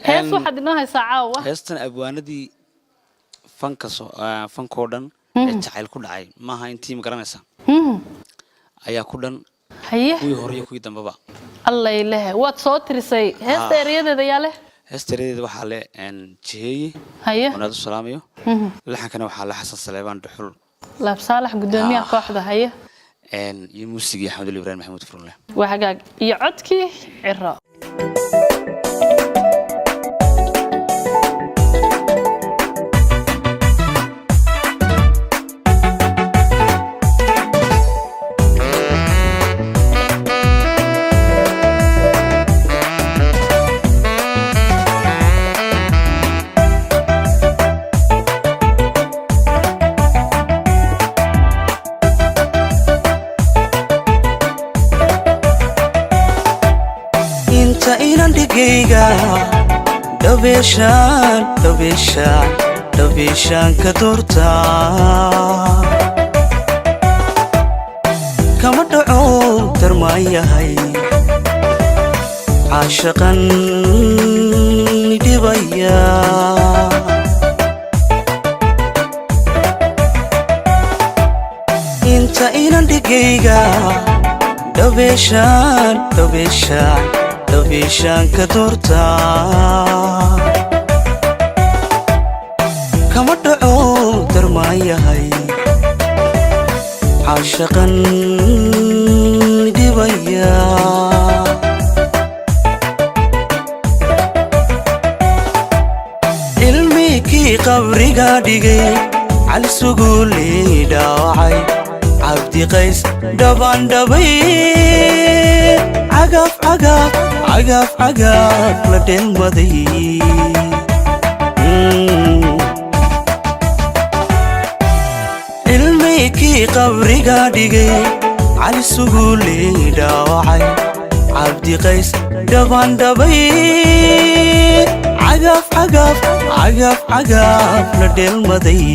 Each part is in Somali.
Hees waxaad inoo haysaa caawa. Heestan abwaanadii fanka fankoo dhan ee jacayl ku dhacay maaha intii, ma garanaysa, ayaa ku dhan. Kuwii hore iyo kuwii dambeba. Allay lehe, waad soo tirisay heesta. Ah. Erayadeeda yaa leh? Heesta erayadeeda waxaa le Jiheeye oon aad u salaamayo. Laxankana waxaa le Xasan Saleebaan Dhuxul. Laab Saalax, gudoomiyaha kooxda. Haye. Iyo muusigii Axmedul Ibraahim Maxamuud Furunle. Waa hagaag, iyo codkii Ciro. Inta inan dhigayga dhabeeshaan, dhabeeshaan, dhabeeshaan ka doortaa, kama dhaco darmaan yahay caashaqan dhibaya. Inta inan dhigayga dhabeeshaan, dhabeeshaan, dhabeeshaan ka doortaa, kama dhaco darmaan yahay caashaqan dhibaya. Cilmikii qabriga dhigay, Cali Suguuley dhaawacay, Cabdiqays dhabandhabay, cagaf cagaf, cagaf cagaf la dheelmaday. Cilmikii qabriga dhigay, Cali Suguuley dhaawacay, Cabdiqays dhabandhabay, cagaf cagaf, cagaf cagaf la dheelmaday.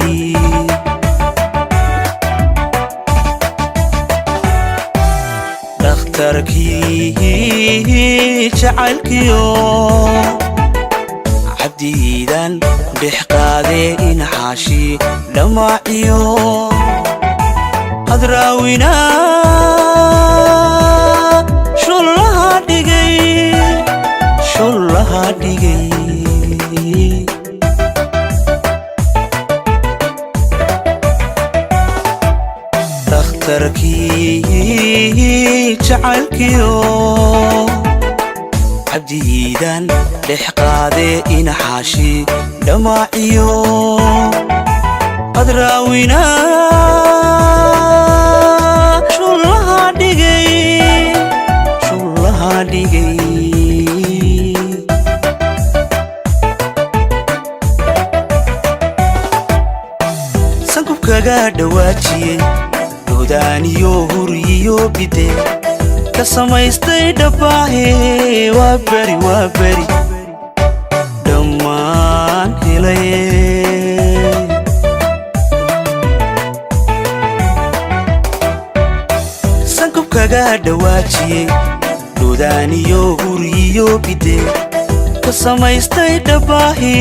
Dhakhtarkii jacaylkiyo Cabdiidan dhex qaadee, inxaashi dhamaaciyo Hadraawina shullaha dhigay, shullaha dhigay. Dhakhtarkii jacaylkiyo Cabdiidan dhex qaadee, inxaashi dhamaaciyo Hadraawina shullaha dhigay, shullaha dhigay. Sankubkaga dhawaajiyey, dodaaniyo huriyo bide ka samaystay dhabbaahe, waa beri, waa beri dhammaan helay. Sankubkaga dhawaajiyey, dodaaniyo huriyo bide ka samaystay dhabbaahe,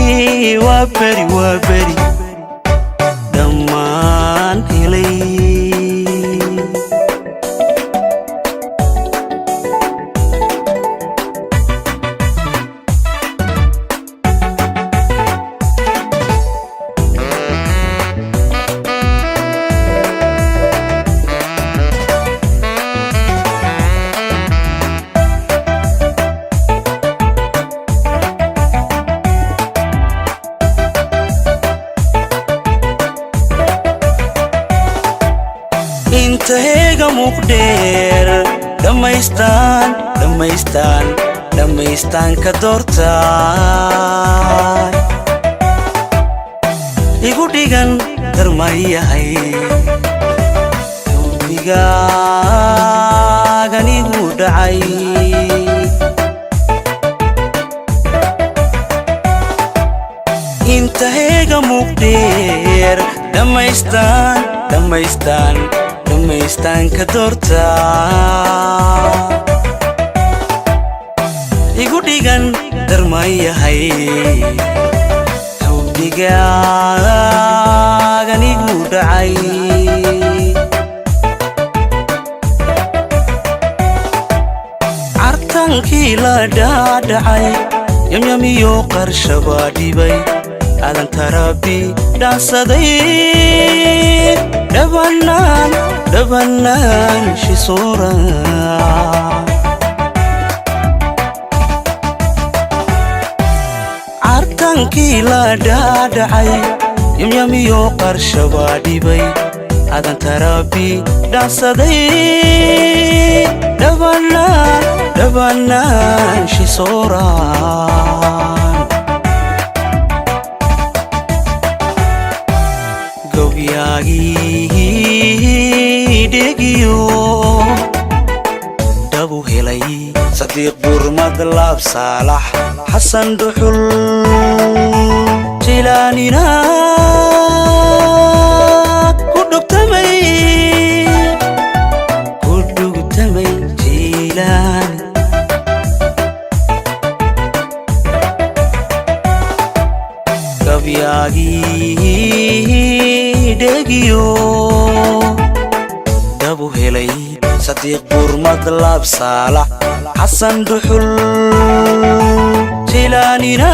waa beri, waa beri dhammaan helay. Inta heega muuqdheer dhammaystaan, dhammaystaan, dhammaystaan ka doortaan, igu dhigan darmayahay xubigaagan igu dhacay. Inta heega muuqdheer dhammaystaan, dhammaystaan, dhammaystaan ka doortaa, igu dhigan Darman yahay xubdigaagan igu dhacay. Cartankii la dhaadhacay, yamyamiyo qarshabaa dhibay, aadan tarabi dhaansaday, dhabanaan dhabanaan shisuura. Cartankii la dhaadhacay, yamyamiyo qarshabaa dhibay, aadan tarabi dhaansaday, dhabanaan dhabanaan shisooraan. Gobyaagii dhegiyo dhabu helay Sadiiq Burmad, Laab Saalax, Xasan Dhuxul, Jilaanina ku dhugtamay, ku dhugtamay Jilaani. Gabyaagii dhegiyo dhabu helay Sadiiq Burmad, Laab Saalax, Xasan Dhuxul, Jilaanina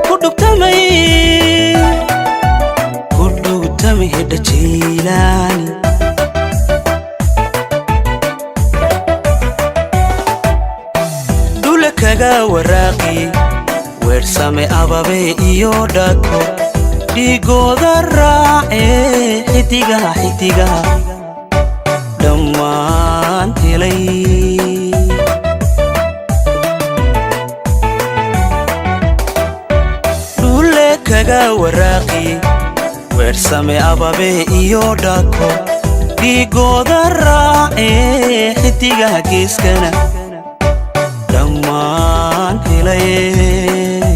ku dhugtamay, ku dhugtamay hedha Jilaani. Dhula kaga waraaqi weersame ababe iyo dhako, dhiigooda raace xidigaha, xidigaha dhammaan helay. Dhule kaga waraaqi weersame ababe iyo dhako, dhiigooda raace xidigaha geeskana dhammaan helay.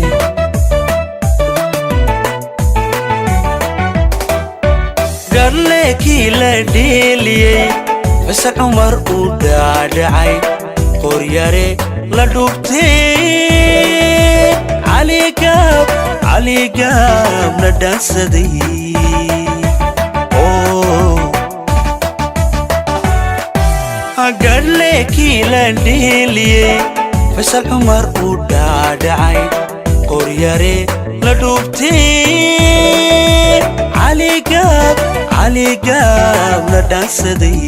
Garleekii la dheeliyey, Fasal Cumar uu dhaadhacay, qoryare la dhubtay, Caligaab Caligaab la dhaansaday. Garleekii la dheeliyey, Fasal Cumar uu dhaadhacay, qoryare la dhubtay, Caligaab Caligaab la dhaansaday.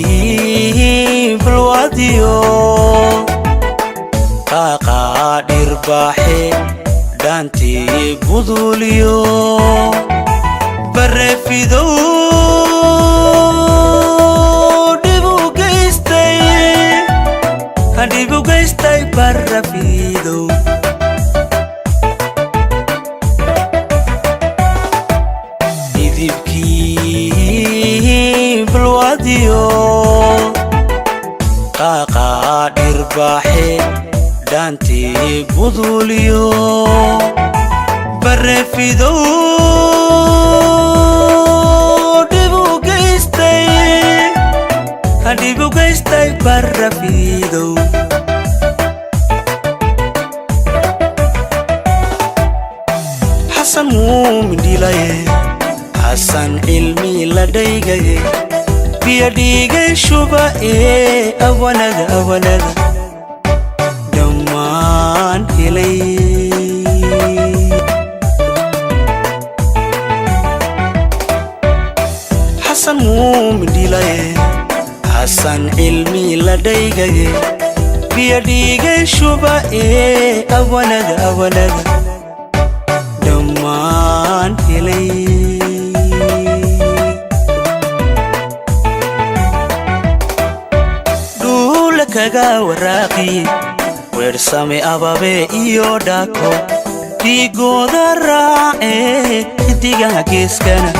Midibkii balwadiyo qaaqaa dhirbaaxe, dhaantii buduuliyo bareefidow dhibu geystay, dhibu geystay barrafiidow. Midibkii balwadiyo qaaqaa dhirbaaxe, dhaantii buduuliyo bareefidow dhibu geystay, dhibu geystay barrafiidow. Xasan Muumin dhilaye, Xasan Cilmi la dhaygaye, biyo dhiigay shuba ee awanada, awanada dhammaan helay. Xasan Muumin dhilaye, Xasan Cilmi la dhaygaye, biyo dhiigay shuba ee awanada, awanada dhammaan helay. Dhuula kaga waraaqi weersame ababe iyo dhako, dhiigooda raace xidigaha geeskana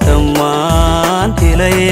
dhammaan helay.